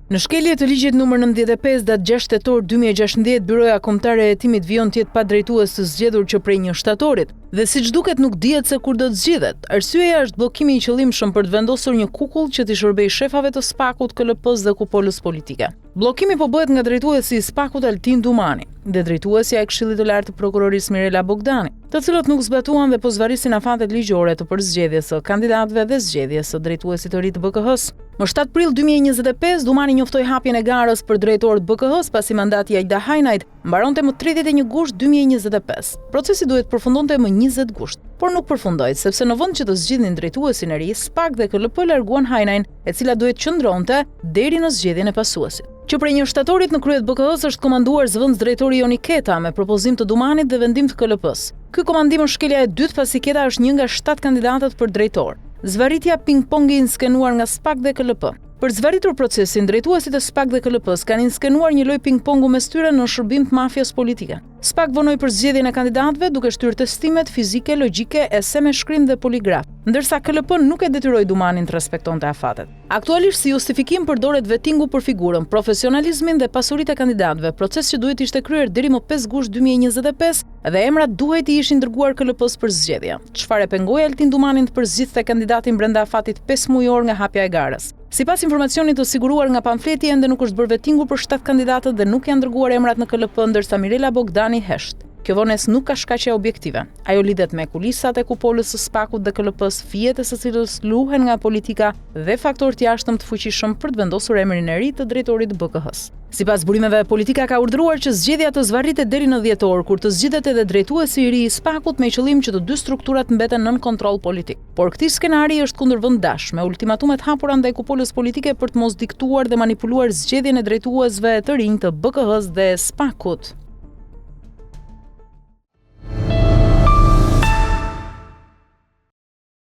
Në shkelje të ligjit numër 95 datë 6 tetor 2016, Byroja Kombëtare e Hetimit vijon të jetë pa drejtues të zgjedhur që prej 1 shtatorit. Dhe siç duket nuk dihet se kur do të zgjidhet. Arsyeja është bllokimi i qëllimshëm për të vendosur një kukull që t'i shërbejë shefave të SPAK-ut, KLP-së dhe kupolës politike. Bllokimi po bëhet nga drejtuesi i SPAK-ut Altin Dumani dhe drejtuesja e Këshillit të Lartë të Prokurorisë Mirela Bogdani, të cilët nuk zbatuan dhe po zvarrisin afatet ligjore të përzgjedhjes së kandidatëve dhe zgjedhjes së drejtuesit të ri të BKH-së. Më 7 prill 2025, Dumani njoftoi hapjen e garës për drejtor të BKH-së pasi mandati i Aida Hajnajt mbaronte më 31 gusht 2025. Procesi duhet të përfundonte më 20 gusht, por nuk përfundoi, sepse në vend që të zgjidhnin drejtuesin e ri, SPAK dhe KLP larguan Hajnajn, e cila duhet të qëndronte deri në zgjedhjen e pasuesit. Që prej 1 shtatorit në krye të BKH-së është komanduar zëvendësdrejtori Joni Keta me propozim të Dumanit dhe vendim të KLP-së. Ky komandim është shkelja e dytë pasi Keta është një nga 7 kandidatët për drejtor. Zvarritja ping-pong i inskenuar nga SPAK dhe KLP. Për të zvarritur procesin, drejtuesit e SPAK dhe KLP-së kanë inskenuar një lojë ping-pongu mes tyre në shërbim të mafias politike. SPAK vonoi përzgjedhjen e kandidatëve duke shtyrë testimet fizike, logjike, ese me shkrim dhe poligraf, ndërsa KLP nuk e detyroi Dumanin të respektonte afatet. Aktualisht si justifikim përdoret vetingu për figurën, profesionalizmin dhe pasuritë e kandidatëve, proces që duhet të ishte kryer deri më 5 gusht 2025 dhe emrat duhej t'i ishin dërguar KLP-së për zgjedhje. Çfarë e pengoi Altin Dumanin të përzgjidhte kandidatin brenda afatit 5 mujor nga hapja e garës? Sipas informacionit të siguruar nga pamfleti, ende nuk është bërë vetingu për 7 kandidatët dhe nuk janë dërguar emrat në KLP, ndërsa Mirela Bogdani hesht. Kjo vonesë nuk ka shkaqe objektive. Ajo lidhet me kulisat e kupolës së SPAK-ut dhe KLP-së, fijet e së cilës luhen nga politika dhe faktorë të jashtëm të fuqishëm për të vendosur emrin e ri të drejtorit të BKH-së. Sipas burimeve, politika ka urdhëruar që zgjedhja të zvarritet deri në dhjetor, kur të zgjidhet edhe drejtuesi i ri i SPAK-ut me qëllim që të dy strukturat mbeten nën kontroll politik. Por këtij skenari i është kundërvënë dash, me ultimatume të hapura ndaj kupolës politike për të mos diktuar dhe manipuluar zgjedhjen e drejtuesve të rinj të BKH-së dhe SPAK-ut.